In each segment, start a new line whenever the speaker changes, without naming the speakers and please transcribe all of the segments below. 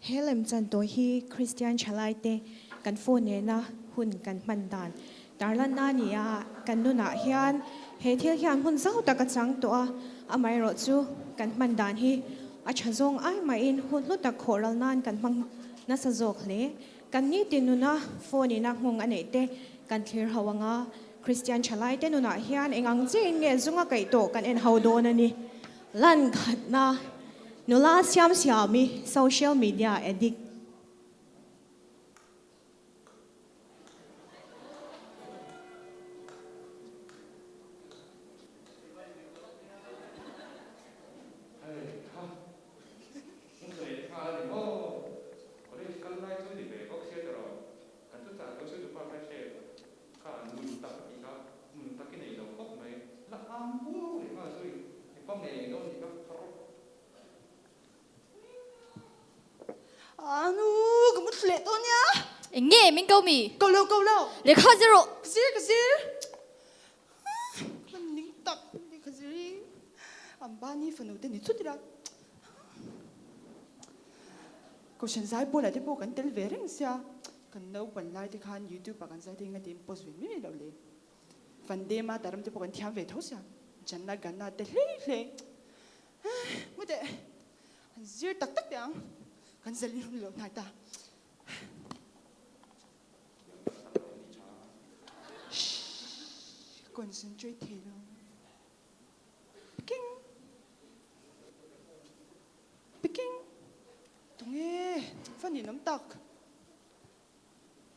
He lemchan tawh hi Kristian thalaite kan phone nena hun kan hman dan tarlanna a ni a, kan nunah hian he thil hian hmun zau tak a chang tawh a, amaherawh chu kan hman dan hi a tha zawng ai mahin hun hlu tak khawh ral nan kan hmang nasa zawk hle. Kan nitin nuna phone ina nghawng a neih te kan thlir ho anga Kristian thalaite nunah hian eng ang chiahin nge zunga kaih tawh kan en ho dawn a ni. Lan khatna, Nula siam siami social media addict.
Hei kha, in sawi leh nghal a ni maw? College kal lai chu ni ve bawk sia tawrh. Kan chu chah lo chu department head kha nun tak a tih kha, nun tak i nei lo khawp mai. La am buau leh nghal zui, i pa ngei dawn tih kha ka rawh.
A nu, ka mu thlu leh tawh nia.
Eng nge min ko mi?
Ko lo, ko lo.
Lehkha zir rawh.
Ka zir, ka zir. Ka ning tak lehkha zir hi. Ambani fanu te ni thut ila. Kohhran zai pawlah te pawh kan tel ve reng sia, kan naupan lai te khan youtube ah kan zai te hi nga tiin post ve mai mai lo le. Vande Mataram te pawh kan thiam ve tho sia, Jana Gana te hlei hlei. Ngawi teh, an zir tak tak teh ang, kan zalin hun lo hnai ta. Shhh, concentrate thei lo. Peking. Peking. Tunge va ninawm tak.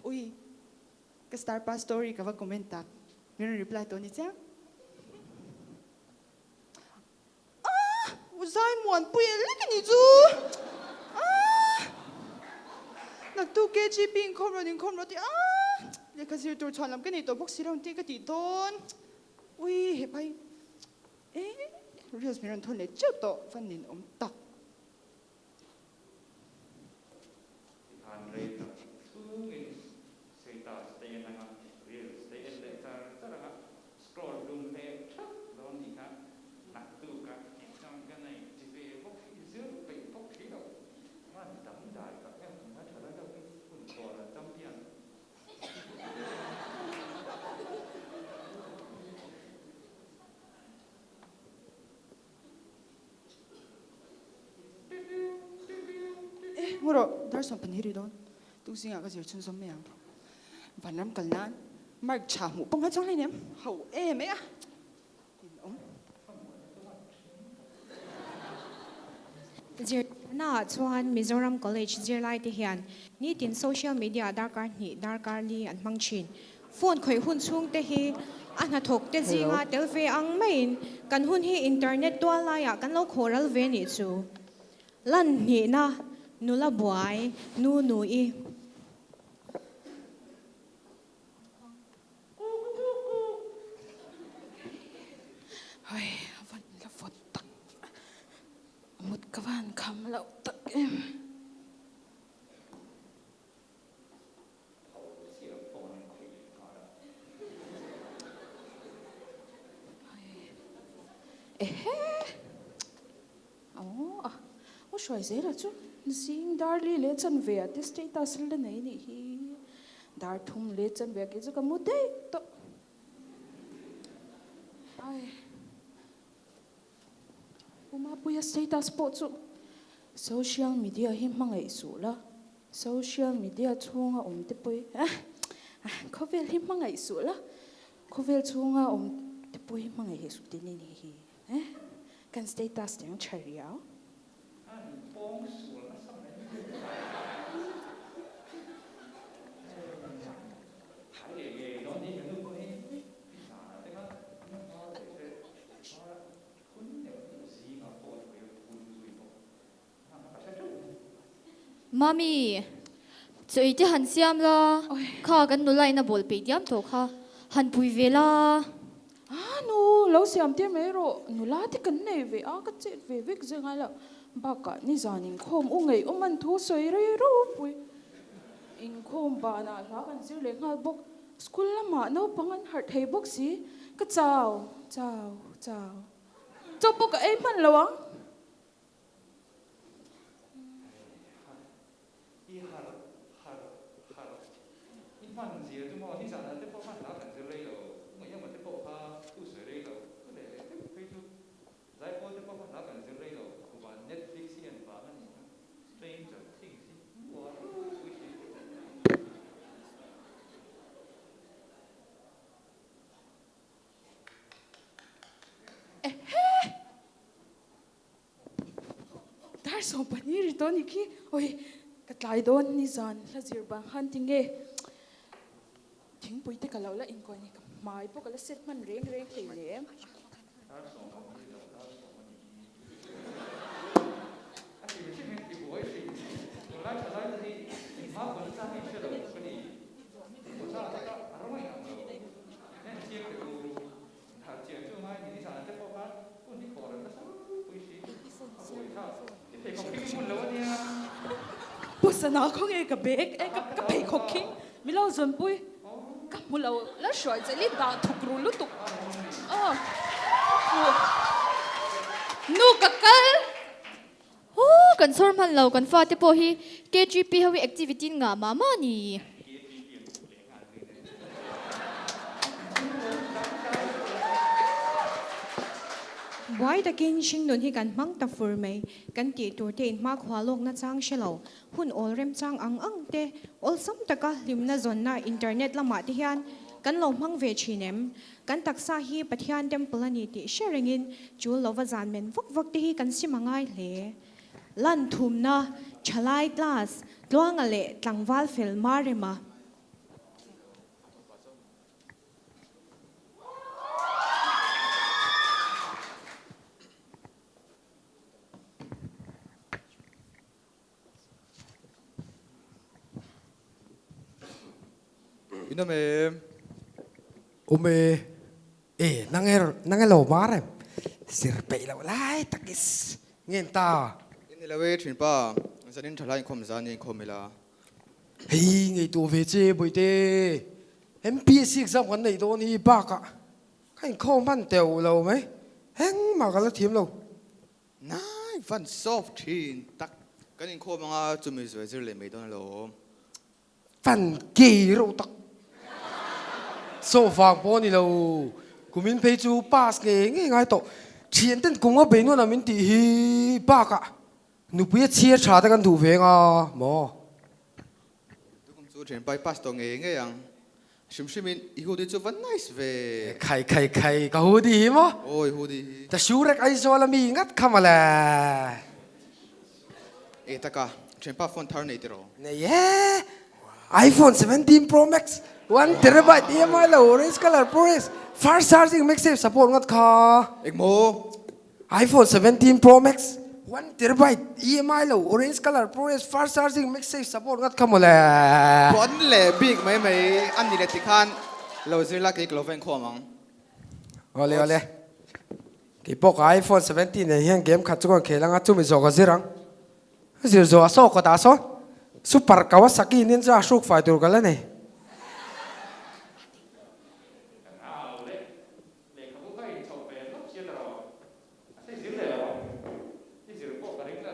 Ui, ka star pa story ka va comment tak. Min rawn reply tawh ni chiang. Ah! U zai muanpui e lek a nih chu. Ah! Naktuk KGP inkhawm rawn inkhawm rawh tih ah! Lehkha zir tur chhuan lam ka nei tawh bawk si lo ang tih ka tih dawn. Ui, he pai e reels min rawn thawn leh teuh tawh va ninawm tak.
Tikhan rei tak chhungin status te en anga reels te en leh char char anga scroll hlum leh thap dawn tih kha naktuk a exam ka nei chi ve bawk hi zir peih bawk thei lo. Ngan dangdai tak em tunlai tha lai deuh hi hun kawl an champion.
Eh, ngaw rawh, dar 20 ri dawn. Tukzingah ka zir chhunzawm mai ang. Vanram kal nan mark tha hmuh pawh ngai chuang hleinem. Ho em e a. Ninawm.
Zirtirnaah chuan Mizoram College zirlaite hian nitin social media darkar hnih darkar li an hmang thin. Phone khawih hun chhungte hi a hnathawk te zinga tel ve ang maiin kan hun hi internet tual laiah kan lo khawh ral ve nih chu. Lan hnihna nula buai nu nu i.
Hei a van la vawt tak mut ka van kham loh tak em. Ehe aw a hruai zel a chu zing dar li leh chanve ah te status la nei anih hi dar thum leh chanve ah kei chu ka mu daih tawh ai. Pu Mapuia status pawh chu social media hi hmangaih suh la, social media chhunga awm te pawh hi khawvel hi hmangaih suh la, khawvel chhunga awm te pawh hi hmangaih hi suh tih ni hi kan status te ang tha riau.
A in pawng sual nasa mai. Hai leh ngei dawn ni ka nu pawh hi zan ah te khan
Mummy, chaw ei te han siam la, kha kan nula in a bawl peih diam tawh kha, han pui ve la.
Ah nu, lo siam tir mai rawh, nula te kan nei ve a, ka chet ve vek zui ngai lo, bakah nizan inkhawm u ngei awm an thu sawi rei ropui, inkhawm banah hla kan zir leh nghal bawk. School lamah naupang an harh thei bawk si, ka chau, chau, chau. Chaw pawh ka ei hman lo ang.
Heiha. hman zia chu maw nizanah te pawh hman hla kan zir rei lo, ngaihawma te pawh kha thu sawi rei lo, thu leh leh deuh phei chu zaipawl te pawh hman hla kan zir rei lo, khumah Netflix hi an vang a nih kha, Stranger Things hi uar pui si.
Ehe! Dar 20 ri tawh a nih khi. Awi, ka tlai dawn nizan hla zir bang khan tinge thingpui te ka lo la inkawi ni, ka hmai pawh ka la set hman reng reng thei lem.
Dar 20 lo, dar sawm a nih hi. A hrim hrim in ti buai hrim. Tunlai tha lai te hi in hma kawn chang in hre lo ka ni. Kawcha te kha a rawng a inang lo. En chiang teh u. Thar chian chu ngai ni nizan te pawh khan hun hi khawh reng nasa pui si. A buai thlak. I pheikhawk khi hmun lo ania.
Pu Sana khaw nge ka bag e ka pheikhawk khi mi lo zawn pui ka hmu lo la hruai che li dah thuk ru lutuk aw nu ka kal.
Hoo kan chhawr hman lo kan fate pawh hi KGP ho hi activity in ngah mah mah ni.
Buai takin hringnun hi kan hmang ta fur mai. Kan tih tur te inhmakhua lawkna chang hre lo, hun awl remchang ang ang te, awlsam taka hlimna zawnna internet lamah te hian kan lo hmang ve thin em? Kan taksa hi Pathian temple a ni tih hre rengin chul lova zan men vak vak te hi kan sim a ngai hle. Lan thumna, thalai class, tluanga leh tlangval fel Marema.
In awm em?
Awm e. E, nang e, nang e lo mar em? Zir peih loh lai tak is ngen ta.
In ni lo e thinpa, zanin tha lai inkhawm zan i inkhawm ila.
Hei ngaihtuah ve che Bawihte, MPSC exam kan neih dawn hi bakah ka inkhawm hman teuh lo mai, engmah ka la thiam lo.
Nai van soft thin tak, kan inkhawm anga chumi zuai zir leh mai dawn alawm.
Fan gay reuh tak. Soft vang pawh a ni lo, kumin phei chu pass ngei ngei ngai tawh. Thianten kum a bei nuan a min tih hi bakah Nupui a chhiar tha te kan duh ve anga maw?
Tukum chu thian pai pass tawh ngei ngei ang. Hrim hrim in i hoodie chu va nice ve.
Khai khai khai ka hoodie hi maw?
Aw i hoodie hi.
Ta Shurek Aizawl a mi ngat kha mawle.
E taka, thianpa phone thar nei tiraw?
Nei e, iPhone 17 Pro Max one terabyte EMI lo orange color ProRes fast charging MagSafe support ngat kha.
Engmaw?
iPhone 17 Pro Max 1 terabyte EMI lo orange color ProRes fast charging MagSafe support ngat kha mawle.
Bon leh bik mai mai a ni leh tikhan lo zir la kei ka lo va inkhawm ang.
Awle awle. Kei pawh ka iPhone 17 nen hian game khat chu ka khel anga chumi zawh ka zir ang. Ka zir zawh a saw ka dah sawn Super Kawasaki Ninja hruk fai tur ka la nei.
Lehkhabu kha inchhoh ve lawk chian rawh. A sei zir leh lo ang. I zir pawh ka ring lo.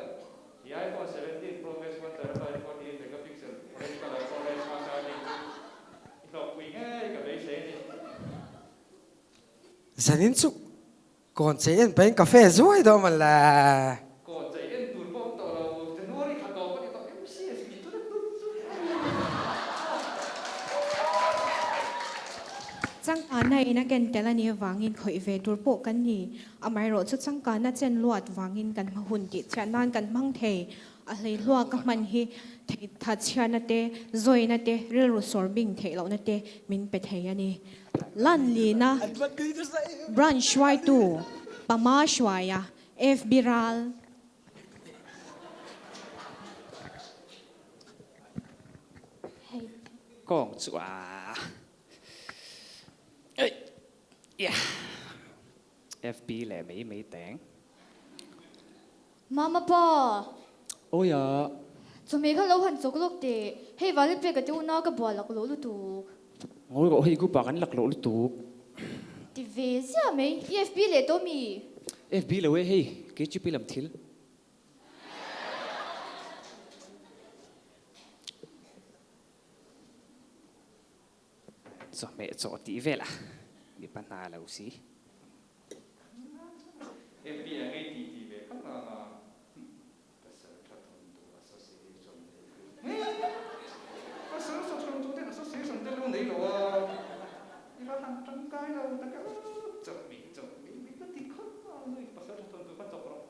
I iPhone 17 Pro Max 1 terabyte 48 megapixel orange colour ProRes fast charging chu i hlawkpui ngei ka beisei a ni.
Zanin chu Kawn chei en pahin cafe zuai dawn mawn le.
Kawn chei en tur pawh awm tawh lo, January thla tawp a ni tawh MCS tih chu na tum chu.
Changkanna in a ken tel a nih avangin khawih ve tur pawh kan ni. Amaherawh chu changkanna chen luat vangin kan hma hun tih chhiat nan kan hmang thei. A hleihluak a hman hi theihtha chhiatna te, zawina te, rilru sawr bing theih lohna te min pe thei a ni. Lanlina Branch hruaitu Pama Hruaia, FB Ral.
Kawng chu a FB leh mai mai teng.
Mama pa!
Awi a!
Chawhmeh kha lo han chawk lawk teh, hei vale pek a te una ka buah lak loh lutuk.
Ngawi rawh hei group ah kan lak loh lutuk.
Ti ve ziah mai, i FB leh tawh mi?
FB lo e hei, KGP lam thil. Chawhmeh chaw tih vel a, mipa hna lo si.
FB a ngei ti ti ve kha nga nga. Pasal tha thawm tu association te hi. Pasal tha thawm tu ten association te lo nei lo a. I va han tangkai lo tak a. Chawhmeh chawhmeh mi ka ti khawp a, nui pasal tha thawm tu kha chawp rawh.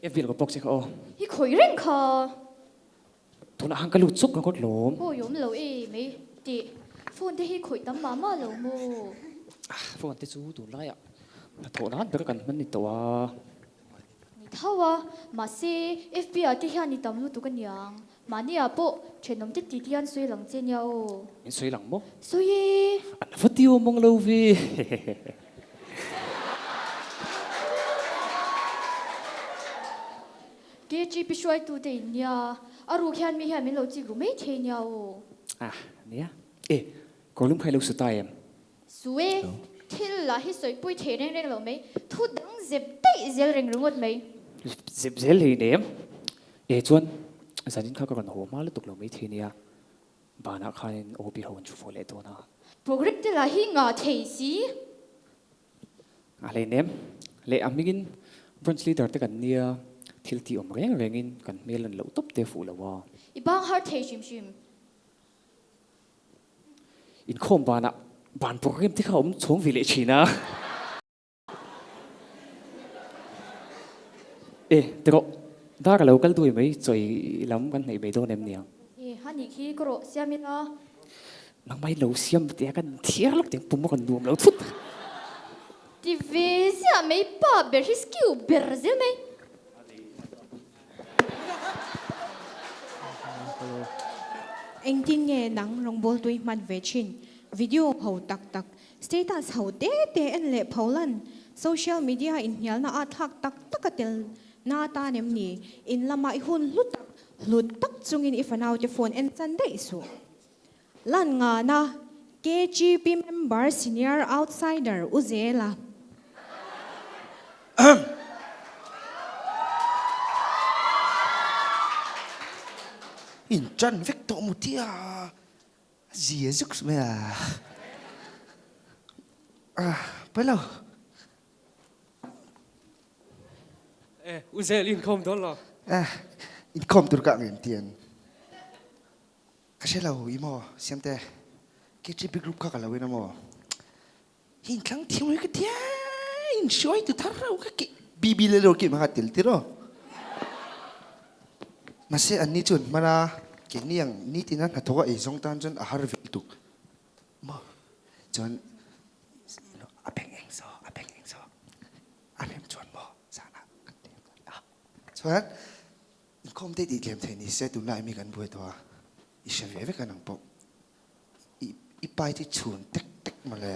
FB lo ka pawk che kha aw.
I khawih reng kha.
Tunah han ka lut chuk ringawt lawm.
Awi awm lo e mai tih. Phone te hi khawih tam mah mah lo maw?
Phone te chu tunlaiah hnathawh nan ber kan hman ni tawh a.
Ni tho a, mahse FB ah te hian i tam lutuk aniang. Mahni ah pawh thenawm te titi hian sawi lang che nia aw.
Min sawi lang maw?
Sawi e.
An va ti awm ang lo ve.
KGP hruaitute in nia, a ruk hian mi hian min lo chik ru mai thei nia aw.
Ah, nia. E, kawrlum kha i lo su ta em?
Su e, thil lah hi sawipui thei reng reng lo mai, thu dang zep daih zel reng ringawt mai.
Zep zel hlei nem. E, chuan zanin kha ka rawn haw hma lutuk lo mai thei nia, banah khanin OB ho an thu fawh leh dawn a.
Programme te lah hi ngah thei si.
A hlei nem. Leh a hmingin branch leader te kan nia, thil tih awm reng rengin kan hmel an loh tawp te fuh lo a.
I bang har thei hrim hrim.
Inkhawm banah ban program te kha a awm chhawng ve leh thin a. E, ti rawh. Dar a lo kal duai mai, chawi lam kan hnaih mai dawn em niang.
E, a nih khi ka rawh siam ila.
Nangmah in lo siam teh a, kan thiar lawk teh ang pum a kan nuam lo thut.
Ti ve ziah mai pa ber hi skill ber zel mai.
Engtin nge nang rawngbawl tui hman ve thin? Video ho tak tak, status ho te te en leh pholan, social media inhnialna ah thlak tak tak a tel na atan em ni? In lama i hun hlu tak hlut tak chungin i fanaute phone en chan daih suh. Lan ngana KGP member senior outsider u zela.
In chan vek tawh mu tia zia zuk mai a. Ah, pailo.
Eh, u zel inkhawm dawn lo.
Eh, inkhawm tur ka ngem tian. Ka hre lo i maw Siamte, KTP group kha ka lo in a maw? Hi inthlang thiam hi ka tia in hruai tu thar reuh ka ki BB le ro ki ma ka tel tir aw. Mahse anni chuan hmana keini ang nitina hnathawk a eizawng tan chuan a har ve lutuk maw? Chuan a beng eng saw a beng eng saw a rem chuan maw zanah kan ti a chuan Inkhawm te tih tlem theih ni se tunlai mi kan buai tawh a, i hre ve vek a nang pawh. I i pai te chhun tek tek mawle.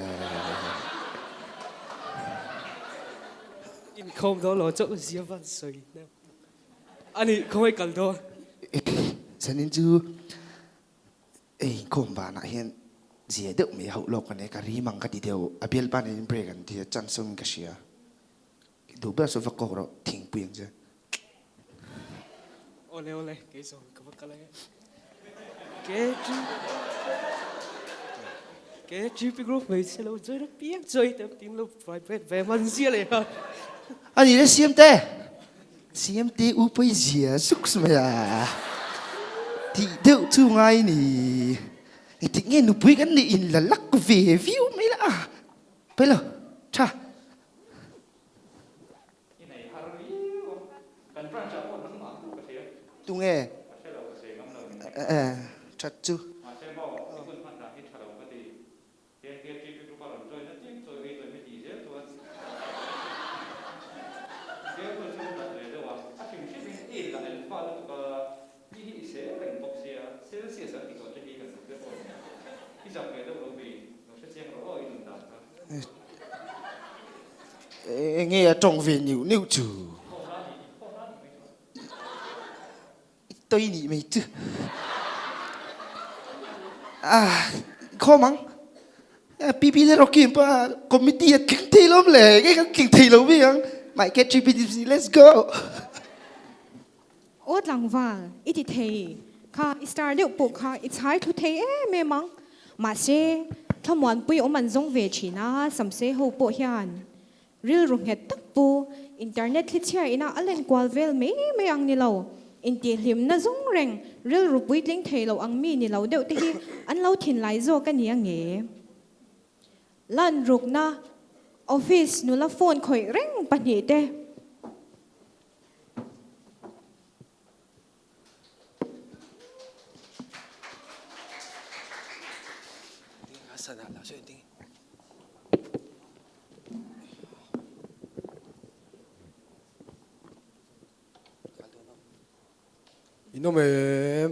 Inkhawm dawn lo chauh zia van sawi hneu. Ani khawngaih kal dawn.
Zanin chu ei inkhawm vanah hian zia deuh mai hauh lawk a nia ka rim ang ka ti deuh a bialpa nen break an tia chance awmin ka hria. Duh ber chu va kawk rawh thingpui ang che.
Awle awle kei zawng ka va kal ang e. KG KGP group hmeichhe lo join apiang chuan i tin lo vibrate ve hman zia leh a.
Ani le Siamte Siamte u pawi zia zuk mai a tih deuh chu ngai ni. Engtik nge nupui kan nih in la lak ve viau mai la a. Pawi lo tha.
I nei har viau a, kan branch ah pawh nangmah tu ka hria.
Tunge?
Ka hre lo, ka sawi ngam lo ni.
That chu.
Mahse maw, i hun hman dan hi tha lo ka ti. Tiang hian TP Group a rawn join a chiang chawi ei chawi heti zel chuan zel chu chu dat ve deuh a, a hrim hrim in i inla en fal lutuk a, mi hi i sel reng bawk sia, Celsius an ti tawh che hi kan zak deuh aw. I zak ve deuh lo vi, lo hre chiang rawh aw i nun dan kha.
Enge a tawng ve niuh niuh chu? I toi nih mai chu. Ah, khawm ang. PP le Rocky pa committee a tling thei lawm le. Nge kan tling thei lo bik ang. My KGPDC, let's go.
Aw tlangval, i ti thei. Kha i star deuh pawh kha i chhai thlu thei em em ang. Mahse, thlamuanpui awm an zawng ve thin a, Samsei ho pawh hian rilru nghet tak pu internet thli chhia ina a len kual vel mai mai ang ni lo. Intihhlimna zawng reng rilru puitling thei lo ang mi ni lo deuh te hi an lo thinlai zawk a ni ang e. Lan rukna office nula phone khawih reng pahnihte.
In awm em?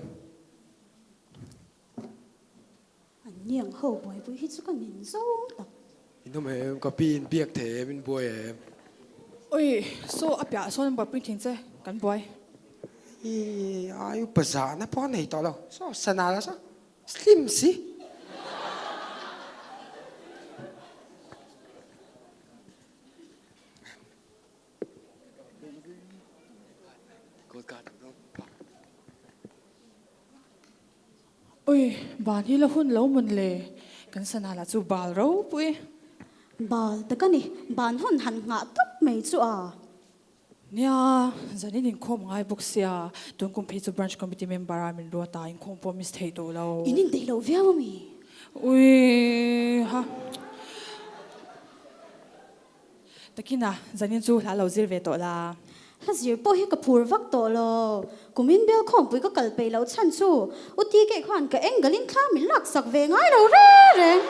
An niang ho buaipui hi chu ka nin zawng tak.
In awm em? Ka pi in biak thei em? In buai em?
Oi, saw a piah sawn buaipui thin che, kan buai.
I ai upa zahna pawh a nei tawh lo, saw sana la saw slim si.
Oi, ban hi la hun lo mawn le, kan sana lah chu bal ropui.
Bal tak a ni, ban hun han nghah tawp mai chu a.
Nia, zanin inkhawm ngai bawk sia, tun kum phei chu branch committee member a min ruat a, inkhawm pawh miss thei tawh lo.
In indeih lo viau a mi?
Ui ha. Takin a, zanin chu hla lo zir ve tawh la.
Hla zir pawh hi ka phur vak tawh lo. Kumin Belkhawmpui ka kal peih loh chhan chu U TK khan ka engalin thla min laksak ve ngai lo reng reng.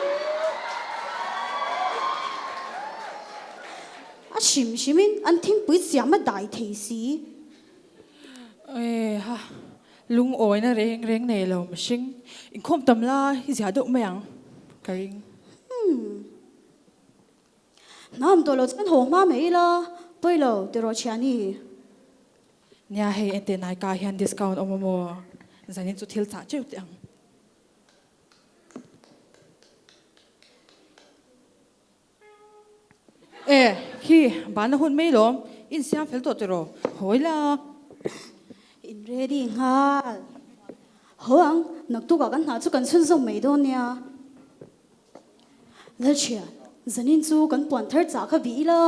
A hrim hrimin an thingpui siam a dai thei si.
Ae ha, lungawina reng reng nei lo mihring inkhawm tam la i zia deuh mai ang ka ring.
Umm. Hnam tawh lo chuan haw hma mai ila, pawi lo ti rawh thiani.
Nia hei ente Nykaa hian discount awm amaw? Zanin chu thil chah teuh teh ang. E, khi bana hun mai lawm, in siam fel tawh tiraw, haw ila.
In ready nghal. Haw ang, naktukah kan hna chu kan chhunzawm mai dawn nia. Lalchhian, zanin chu kan puan thar chah kha bih ila.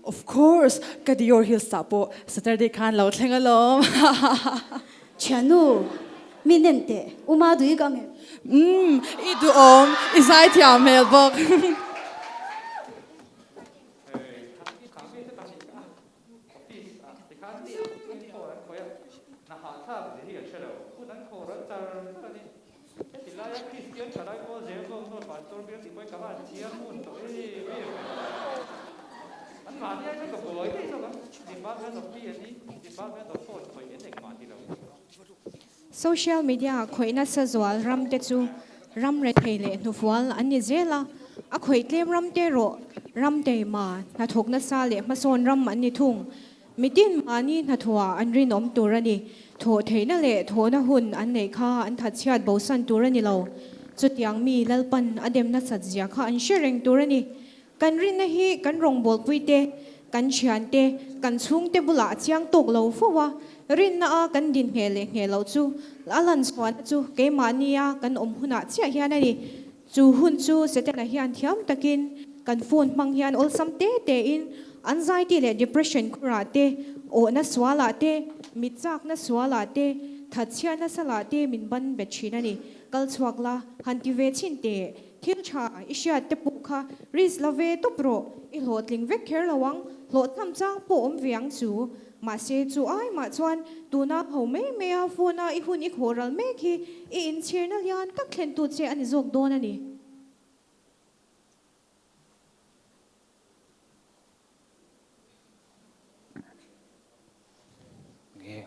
Of course, ka Dior heels chah pawh Saturday khan lo thleng alawm.
Thiannu, mi nen teh, u ma dui ka ang em?
Umm, i duhawm, i zaithiam hmel bawk.
Social media khawih nasa zual ramte chu ram rethei leh hnufual an ni zel a, a khawih tlem ramte erawh ram teima, hnathawk nasa leh hmasawn ram an ni thung. Mitin mahni hnathawhah an rinawm tur a ni. Thawh theihna leh thawhna hun an neih kha an thatchhiat bosan tur a ni lo. Chutiang mi Lalpan a dem nasat zia kha an hre reng tur a ni. Kan rinna hi kan rawngbawlpuite, kan thiante, kan chhungte bulah a chiang tawk lo fo a, rinna a kan din ngheh leh ngheh loh chu a lan chhuahna chu keimahnia kan awm hunah chiah hian a ni. Chu hun chu Setana hian thiam takin kan phone hmang hian awlsam te tein anxiety leh depression khurah te, awhna sualah te, mit chakna sualah te, thatchhiatna salah te min ban bet thin a ni. Kal chhuak la, han ti ve chhin teh. Thil tha i hriat te pawh kha risk la ve tawp rawh, i hlawhtling vek kher lo ang, hlawhchham chang pawh awm ve ang chu. Mahse chu ai mah chuan tuna ho mai mai a phone a i hun i khawh ral mek hi i inchhirna lian tak thlen tu che a ni zawk dawn a ni.
Nge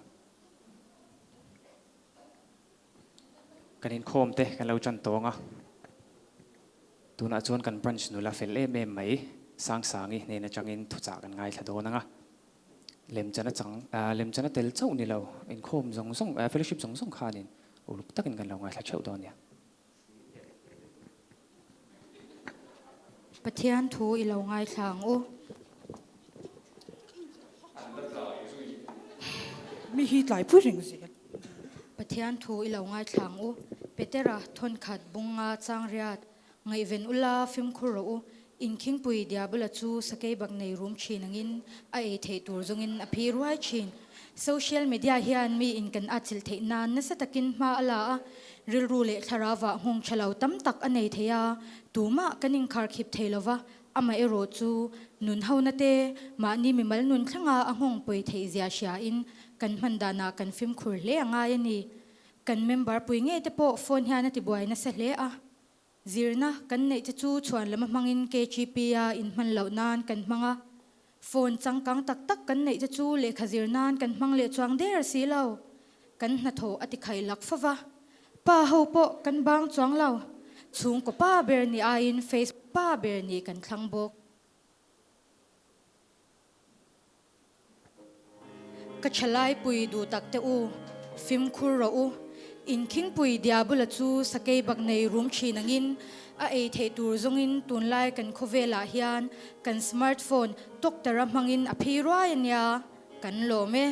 kan inkhawm te kan lo tan tawng a, tunah chuan kan branch nula fel em em mai Sangsangi hnen atangin thuchah kan ngaithla dawn ang a. Lemchana chang, lemchana tel chauh ni lo, inkhawm zawng zawng, fellowship zawng zawng khanin uluk takin kan lo ngaithla theuh dawn nia.
Pathian thu i lo ngaithla ang u.
Mi hi tlai pui reng zel.
Pathian. Pathian thu i lo ngaithla ang u. Petera, Thawnkhat, Bunga, Changriat, Ngaihven ula, fimkhur rawh u. Inkhingpui Diabola chu sakei bak nei rum thin angin a ei theih tur zawngin a phi ruai thin. Social media hian mi in kan atchilh theih nan nasa takin hma a la a, rilru leh thlarauah nghawng tha lo tam tak a nei thei a, tumah kan inkharkhip thei lo va, amaherawh chu nun hona te, mahni mimal nun thlanga a nghawng pawi theih zia hriain kan hman danah kan fimkhur hle a ngai a ni. Kan member pui ngei te pawh phone hian a tibuai nasa hle a. Zirna kan neih te chu chhuan lama hmangin KGP a inhman loh nan kan hmang a, phone changkang tak tak kan neih te chu lehkha zir nan kan hmang leh chuang der si lo. Kan hnathawh a ti khaih lak fo va, pa ho pawh kan bang chuang lo. Chhungkaw pa ber ni aiin Facebook pa ber ni kan thlang bawk. Ka thalaipui duh tak te u, fimkhur rawh u. Inkhingpui Diabula chu sakei bak nei rum thin angin a ei theih tur zawngin tunlai kan khawvelah hian kan smartphone doctor-a hmangin a phei ruai a nia, kan lawm e.